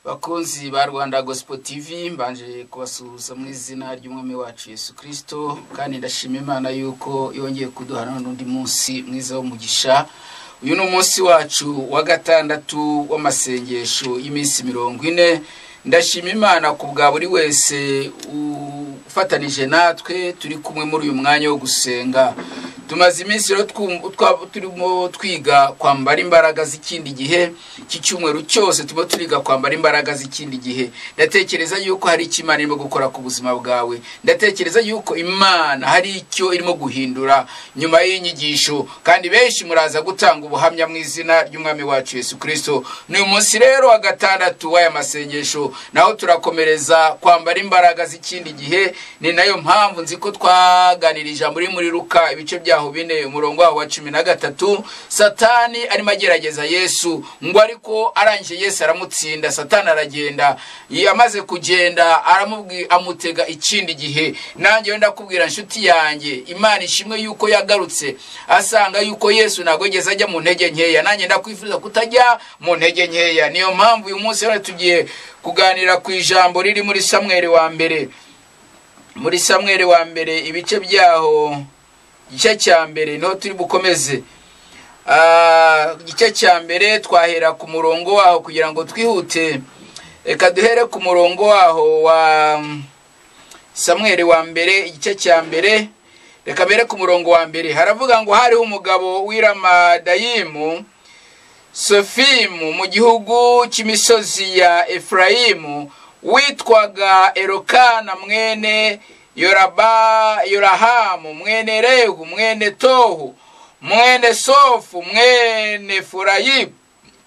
Bakunzi ba Rwanda Gospel TV, mbanje kubasuhuza mu izina ry'Umwami wacu Yesu Kristo, kandi ndashima Imana yuko yongeye kuduha n'undi munsi mwiza w'umugisha. Uyu ni umunsi wacu wa gatandatu w'amasengesho y'iminsi 40. Ndashima Imana ku bwa buri wese ufatanije natwe turi kumwe muri uyu mwanya wo gusenga. Tumaze iminsi rero turimo twiga kwambara imbaraga z'ikindi gihe. Iki cyumweru cyose tuba turiga kwambara imbaraga z'ikindi gihe. Ndatekereza yuko hari icyo Imana irimo gukora ku buzima bwawe. Ndatekereza yuko Imana hari icyo irimo guhindura nyuma y'inyigisho, kandi benshi muraza gutanga ubuhamya mu izina ry'Umwami wacu Yesu Kristo. Ni umunsi rero wa gatandatu w'aya masengesho, naho turakomereza kwambara imbaraga z'ikindi gihe. Ni nayo mpamvu nzi ko twaganirije ijambo riri muri Luka ibice byaho 4 umurongo wa 13. Satani arimo agerageza Yesu ngo ariko arangije Yesu aramutsinda. Satani aragenda, yamaze kugenda amutega ikindi gihe. Nanjye wenda kubwira inshuti yanjye, Imana ishimwe yuko yagarutse asanga yuko Yesu ntabwo yigeze ajya mu ntege nkeya. Nanjye ndakwifuza kutajya mu ntege nkeya. Niyo mpamvu uyu munsi rero tugiye kuganira ku ijambo riri muri Samweli wa mbere. Muri Samweli wa mbere ibice byaho, igice cya mbere niho turi bukomeze. Igice cya mbere twahera ku murongo waho kugira ngo twihute. Reka duhere ku murongo waho wa Samweli wa mbere igice cya mbere. Reka mbere ku murongo wa mbere haravuga ngo hariho umugabo w'iramadayimu Sofimu mu gihugu cy'imisozi ya Efrayimu witwaga Elokana mwene Yorahamu mwene Rehu mwene Tohu mwene Sofu mwene Furayibu.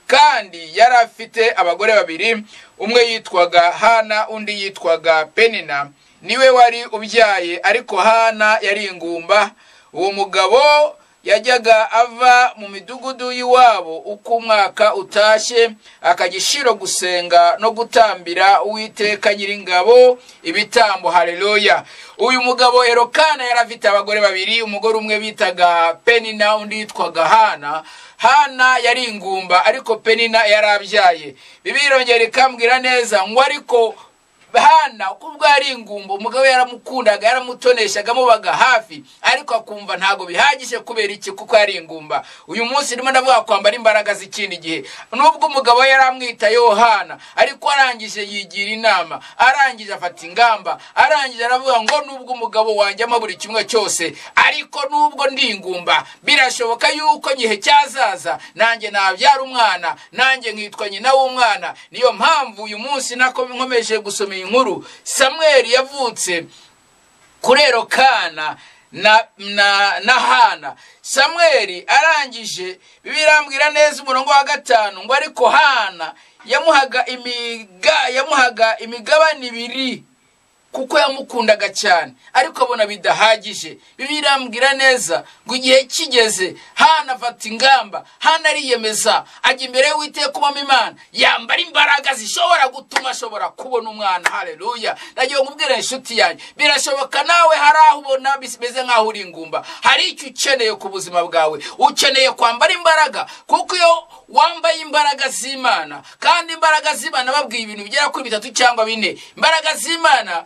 Kandi yari afite abagore babiri, umwe yitwaga Hana undi yitwaga Penina. Niwe wari ubyaye, ariko Hana yari ingumba. Uwo mugabo yajyaga ava mu midugudu y'iwabo uko umwaka utashye, akajya gusenga no gutambira Uwiteka Nyiringabo ibitambo. Haleluya. Uyu mugabo Elokana yari afite abagore babiri, umugore umwe bitaga Penina undi yitwaga Hana. Hana yari ingumba ariko Penina yarabyaye. Bibiliya irongera ikambwira neza ngo ariko Hana kubwo ari ingumba, umugabo yaramukundaga, yaramutoneshaga, amubaga hafi, ariko akumva ntago bihagije. Kubera iki? Kuko ari ingumba. Uyu munsi ndimo ndavuga kwambara imbaraga z'ikindi gihe. Nubwo umugabo yaramwita Yohana, ariko arangije yigira inama, arangije afata ingamba, arangije aravuga ngo nubwo umugabo wanjye ama buri kimwe cyose, ariko nubwo ndi ingumba, birashoboka yuko gihe cyazaza nanjye nabyara umwana, nanjye nkitwa nyina w'umwana. Niyo mpamvu uyu munsi nako nkomeje gusoma inkuru. Samweli yavutse kuri Elokana na Hana. Samweli arangije, Bibiliya irambwira neza umurongo wa 5 ngo ariko Hana yamuhaga imigabane ibiri kuko yamukundaga cyane, ariko abona bidahagije. Bibiliya irambwira neza ngo igihe kigeze Hana afata ingamba, Hana ariyemeza, ajya imbere y'Uwiteka Umwami Imana, yambara imbaraga zishobora gutuma ashobora kubona umwana. Haleluya. Nagiye nkubwira inshuti yanjye, birashoboka nawe hari aho ubona bimeze nkaho uri ingumba, hari icyo ukeneye ku buzima bwawe. Ukeneye kwambara imbaraga, kuko iyo wambaye imbaraga z'Imana, kandi imbaraga z'Imana babwiye ibintu bigera kuri 3 cyangwa 4. Imbaraga z'Imana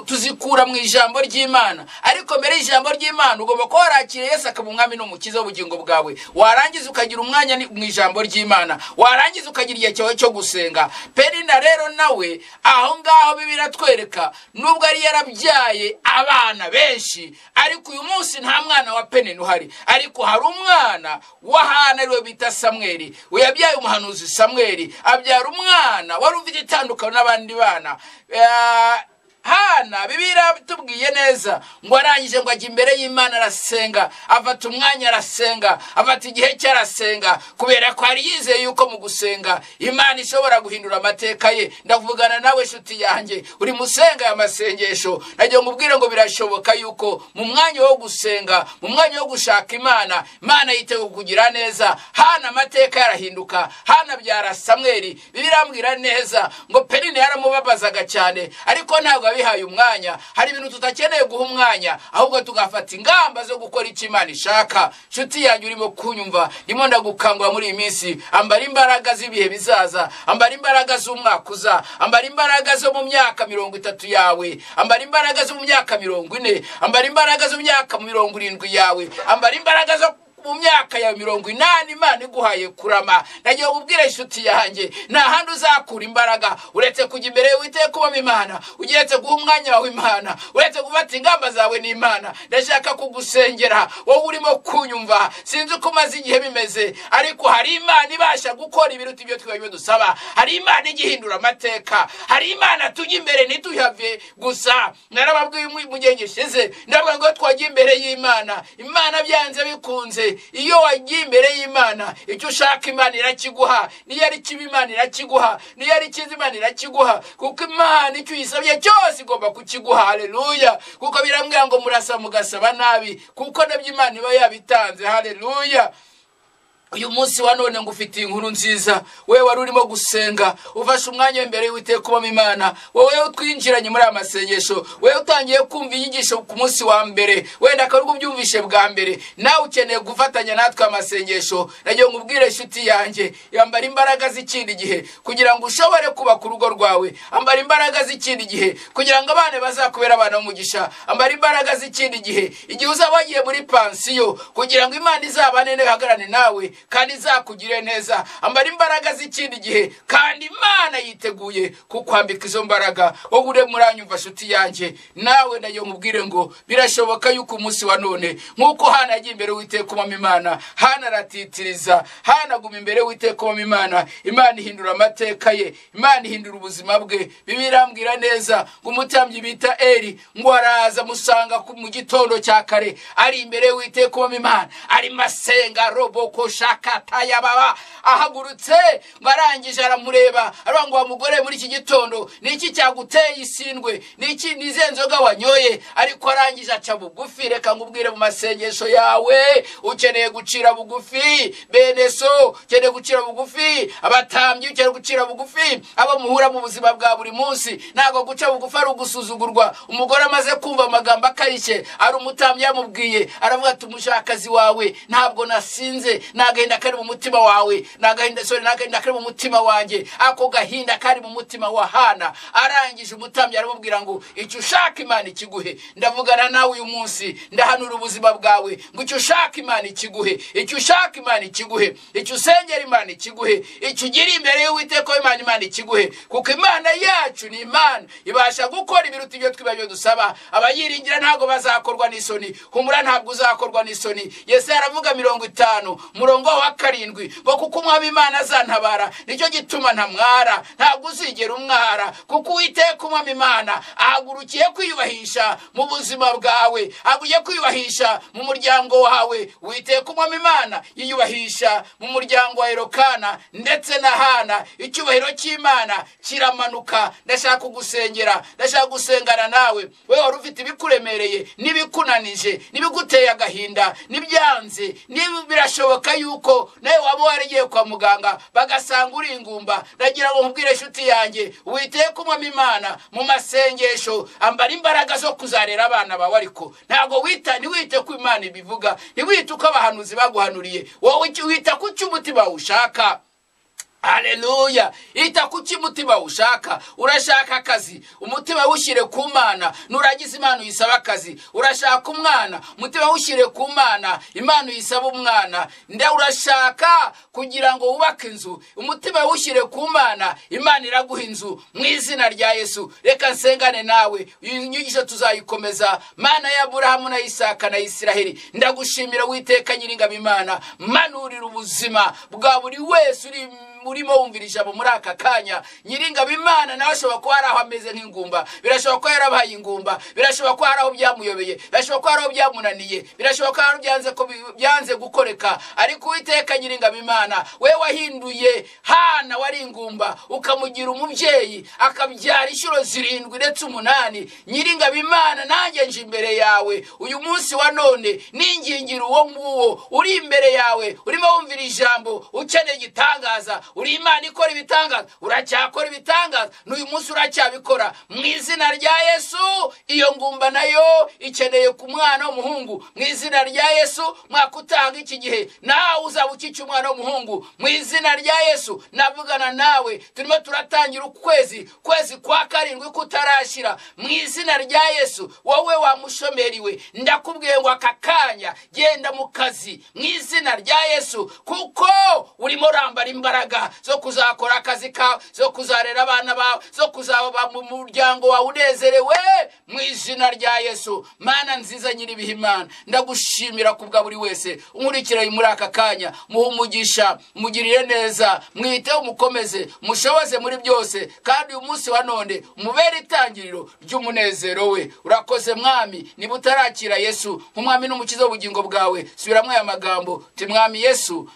tuzikura mu ijambo ry'Imana, ariko mbere y'ijambo ry'Imana ugomba kuba warakiriye Yesu akaba umwami n'umukiza w'ubugingo bwawe. Warangiza ukagira umwanya mu ijambo ry'Imana, warangiza ukagira igihe cyawe cyo gusenga. Penina rero nawe aho ngaho Bibiliya iratwereka, nubwo ari yarabyaye abana benshi, ariko uyu munsi nta mwana wa Penina uhari, ariko hari umwana wa Hana ariwe bita Samweli. Uyabyaye umuhanuzi Samweli, abyara umwana wari ufite itandukano n'abandi bana. Hana Bibiliya tubwiye neza ngo arangije ngo ajya imbere y'Imana arasenga, afata umwanya arasenga, afata igihe cye arasenga, kubera ko ari yizeye yuko mu gusenga Imana ishobora guhindura amateka ye. Ndavugana nawe inshuti yanjye uri musenga ya masengesho, nagiye ngubwire ngo birashoboka yuko mu mwanya wo gusenga, mu mwanya wo gushaka Imana, Imana yiteguye kugira neza. Hana amateka yarahinduka, Hana byara Samweli. Bibiliya irambwira neza ngo Penina yaramubabazaga cyane, ariko ntabwo yabihaye umwanya. Hari ibintu tutakeneye guha umwanya, ahubwo tugafata ingamba zo gukora icyo Imana ishaka. Nshuti yanjye urimo kunyumva, ndimo ndagukangura muri iyi minsi, ambara imbaraga z'ibihe bizaza, ambara imbaraga z'umwaka uza, ambara imbaraga zo mu myaka 30 yawe, ambara imbaraga zo mu myaka 40, ambara imbaraga zo mu myaka 70 yawe, ambara imbaraga zo mu myaka ya 80 Imana iguhaye kurama. Nagiye kubwira inshuti yanjye, nta handi uzakura imbaraga uretse kujya imbere y'Uwiteka ubamo Imana, ugeretse guha umwanya wawe Imana, uretse gufata ingamba zawe n'Imana. Ndashaka kugusengera wowe urimo kunyumva, sinzi uko umaze igihe bimeze, ariko hari Imana ibasha gukora ibiruta ibyo twebwe dusaba. Hari Imana igihindura amateka, hari Imana tujya imbere ntituhave gusa. Narababwiye mu gihe gishize, ndavuga ngo twagiye imbere y'Imana, Imana byanze bikunze. Iyo wagiye imbere y'Imana, icyo ushaka Imana irakiguha, niyo ari kibi Imana irakiguha, niyo ari cyiza Imana irakiguha, kuko Imana icyo uyisabye cyose igomba kukiguha. Haleluya! Kuko birambwira ngo murasa mugasaba nabi, kuko nabyo Imana iba yabitanze. Haleluya! Uyu munsi wa none ngufitiye inkuru nziza. Wewe wari urimo gusenga, ufashe umwanya imbere y'Uwiteka ubamo Imana, wowe utwinjiranye muri aya masengesho, wewe utangiye kumva inyigisho ku munsi wa mbere, wenda akaba ubyumvishe bwa mbere, nawe ukeneye gufatanya natwe amasengesho. Nagiye nkubwire inshuti yanjye, yambara imbaraga z'ikindi gihe kugira ngo ushobore kubaka urugo rwawe, ambara imbaraga z'ikindi gihe kugira ngo abana bazakubera abana b'umugisha, ambara imbaraga z'ikindi gihe igihe uzaba wagiye muri pansiyo kugira ngo Imana izabane ihagarane nawe kandi izakugire neza. Ambara imbaraga z'ikindi gihe kandi Imana yiteguye kukwambika izo mbaraga. Wowe ure muranyumva nshuti yanjye, nawe nayo nkubwire ngo birashoboka yuko umunsi wa none nkuko Hana yagiye imbere y'Uwiteka ubamo Imana, Hana aratitiriza, Hana aguma imbere y'Uwiteka ubamo Imana, Imana ihindura amateka ye, Imana ihindura ubuzima bwe. Bibiliya irambwira neza ngo umutambyi bita Eli ngo araza musanga mu gitondo cya kare ari imbere y'Uwiteka ubamo Imana, ari masenga roboko shakataya baba, ahagurutse ngo arangije aramureba, aravuga ngo wa mugore muri iki gitondo niki cyaguteye isindwe, niki nize nzoga wanyoye? Ariko arangije aca bugufi. Reka ngubwire, mu masengesho yawe ukeneye gucira bugufi bene so, ukeneye gucira bugufi abatambyi, ukeneye gucira bugufi abo muhura mu buzima bwa buri munsi. Ntabwo guca bugufi ari ugusuzugurwa. Umugore amaze kumva amagambo akarishye ari umutambyi yamubwiye, aravuga ati umushakazi wawe ntabwo nasinze, nagahinda kari mu mutima wawe, nagahinda kari mu mutima wanjye. Ako gahinda kari mu mutima wa Hana. Arangije umutambyi aramubwira ngo icyo ushaka Imana ikiguhe. Ndavugana nawe uyu munsi, ndahanura ubuzima bwawe ngo icyo ushaka Imana ikiguhe, icyo ushaka Imana ikiguhe, icyo usengera Imana ikiguhe, icyo ugira imbere y'Uwiteka Imana, Imana ikiguhe, kuko Imana yacu ni Imana ibasha gukora ibiruta ibyo twibabyo dusaba. Abayiringira ntabwo bazakorwa n'isoni, humura ntabwo uzakorwa n'isoni. Yesaya aravuga 50 murongo wa 7 ngo kuko umwami Imana azantabara, nicyo gituma ntamwara. Ntabwo uzigera umwara, kuko Uwiteka umwami Imana ahagurukiye kwiyubahisha mu buzima bwawe, ahagurukiye kwiyubahisha mu muryango wawe. Uwiteka umwami Imana yiyubahisha mu muryango wa Elokana ndetse na Hana. Icyubahiro cy'Imana kiramanuka. Ndashaka kugusengera, ndashaka gusengana nawe. Wewe wari ufite ibikuremereye n'ibikunanije n'ibiguteye agahinda n'ibyanze, birashoboka yuko nawe waba warigiye kwa muganga bagasanga uri ingumba. Ndagira ngo nkubwire inshuti yanjye, Uwiteka umwami Imana mu masengesho ambara imbaraga zo kuzarera abana bawe, ariko ntabwo wita, ntiwite ku Imana ibivuga, ntiwite uko abahanuzi baguhanuriye, wowe wita ku cyo umutima ushaka. Haleluya! Ita kuki umutima ushaka. Urashaka akazi, umutima wushyire ku Mana, nuragize Imana uyisaba akazi. Urashaka umwana, umutima wushyire ku Mana, Imana uyisaba umwana. Nda urashaka kugira ngo wubake inzu, umutima wushyire ku Mana, Imana iraguha inzu mu izina rya Yesu. Reka nsengane nawe, iyi nyigisho tuzayikomeza. Mana ya Aburahamu na Isaka na Isiraheli, ndagushimira Uwiteka Nyiringabo Imana, manurira ubuzima bwa buri wese uri urimo wumvira ijambo muri aka kanya. Nyiringabo Imana nawe ashobora kuba hari aho ameze nk'ingumba, birashoboka ko yarabaye ingumba, birashoboka ko hari aho byamuyobeye, birashoboka ko hari aho byamunaniye, birashoboka ko hari aho byanze gukoreka. Ariko Uwiteka Nyiringabo Imana, we wahinduye Hana wari ingumba ukamugira umubyeyi akabyara inshuro 7 ndetse 8. Nyiringabo Imana, nanjye nje imbere yawe uyu munsi wa none, ningingira uwo nguwo uri imbere yawe urimo wumvira ijambo, ukeneye igitangaza, Uri Imana ikora ibitangaza, uracyakora ibitangaza n'uyu munsi uracyabikora mu izina rya Yesu. Iyo ngumba nayo ikeneye ku mwana w'umuhungu mu izina rya Yesu. Mwaka utanga iki gihe nawe uzaba ukica umwana w'umuhungu mu izina rya Yesu. Navugana nawe, turimo turatangira ukwezi, kwezi kwa karindwi kutarashira mu izina rya Yesu. Wowe wamushomeriwe, ndakubwiye ngo aka kanya genda mu kazi mu izina rya Yesu, kuko urimo urambara imbaraga zo kuzakora akazi kawe, zo kuzarera abana bawe, zo kuzaba mu muryango wawe unezerewe mu izina rya Yesu. Mana nziza nyiribihe Imana, ndagushimira kubwa buri wese unkurikira muri aka kanya. Muhe umugisha, mugirire neza, mwiteho, umukomeze, mushoboze muri byose, kandi uyu munsi wa none umubere itangiriro ry'umunezero we. Urakoze Mwami. Niba utarakira Yesu nk'umwami n'umukiza w'ubugingo bwawe, subiramo aya magambo uti: Mwami Yesu,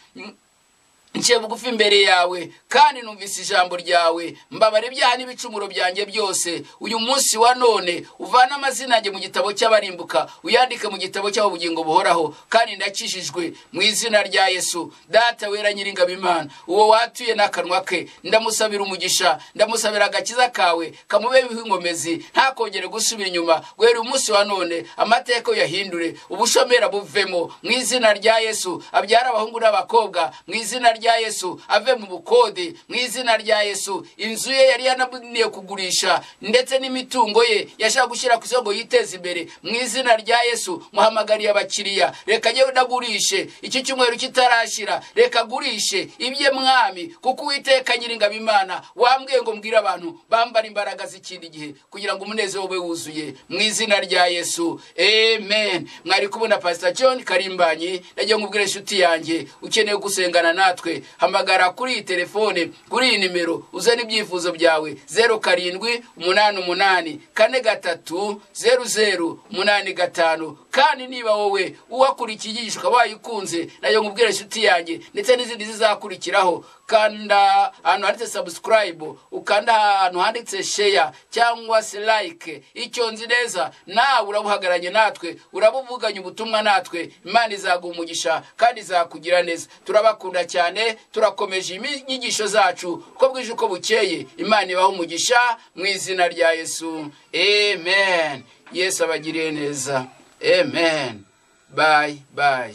nciye bugufi imbere yawe kandi numvise ijambo ryawe, mbabara ibyaha n'ibicumuro byanjye byose. Uyu munsi wa none uvane amazina yanjye mu gitabo cy'abarimbuka, uyandike mu gitabo cy'ubugingo buhoraho, kandi ndakijijwe mu izina rya Yesu. Data wera nyiringabo Imana, uwo watuye n'akanwa ke ndamusabira umugisha, ndamusabira agakiza kawe kamube inkomezi, ntakongere gusubira inyuma. Guhera umunsi wa none amateka uyahindure, ubushomera buvemo mu izina rya Yesu. Abyara abahungu n'abakobwa mu izina rya Yesu, ave mu bukode mu izina rya Yesu. Inzu ye yari yananiye kugurisha ndetse n'imitungo ye yashaka gushyira ku isoko yiteza imbere mu izina rya Yesu. Muhamagariye abakiriya, reka njye ndagurishe iki cyumweru kitarashira, reka agurishe ibye Mwami, kuko Uwiteka nyiringabo Imana wambwiye ngo mbwire abantu bambara imbaraga z'ikindi gihe kugira ngo umunezero ube wuzuye mu izina rya Yesu. Amen. Mwari kubona Pastor John Karimbanyi. Ndagiye nkubwire inshuti yanjye, ukeneye gusengana natwe, hamagara kuri iyi telefone, kuri iyi nimero, uzane ibyifuzo byawe: 07 88 43 00 85. Kandi niba wowe uwakurikiye inyigisho ukaba wayikunze, nayo nkubwire inshuti yanjye, ndetse n'izindi zizakurikiraho, kanda ahantu handitse subscribe, ukanda ahantu handitse share cyangwa se like. Icyo nzi neza, nawe urabuhagaranye natwe, urabuvuganye ubutumwa natwe. Imana izaguha umugisha kandi izakugira neza. Turabakunda cyane, turakomeje inyigisho zacu uko bwije uko bukeye. Imana ibahe umugisha mu izina rya Yesu. Amen. Yesu abagiriye neza. Amen. Bye bye.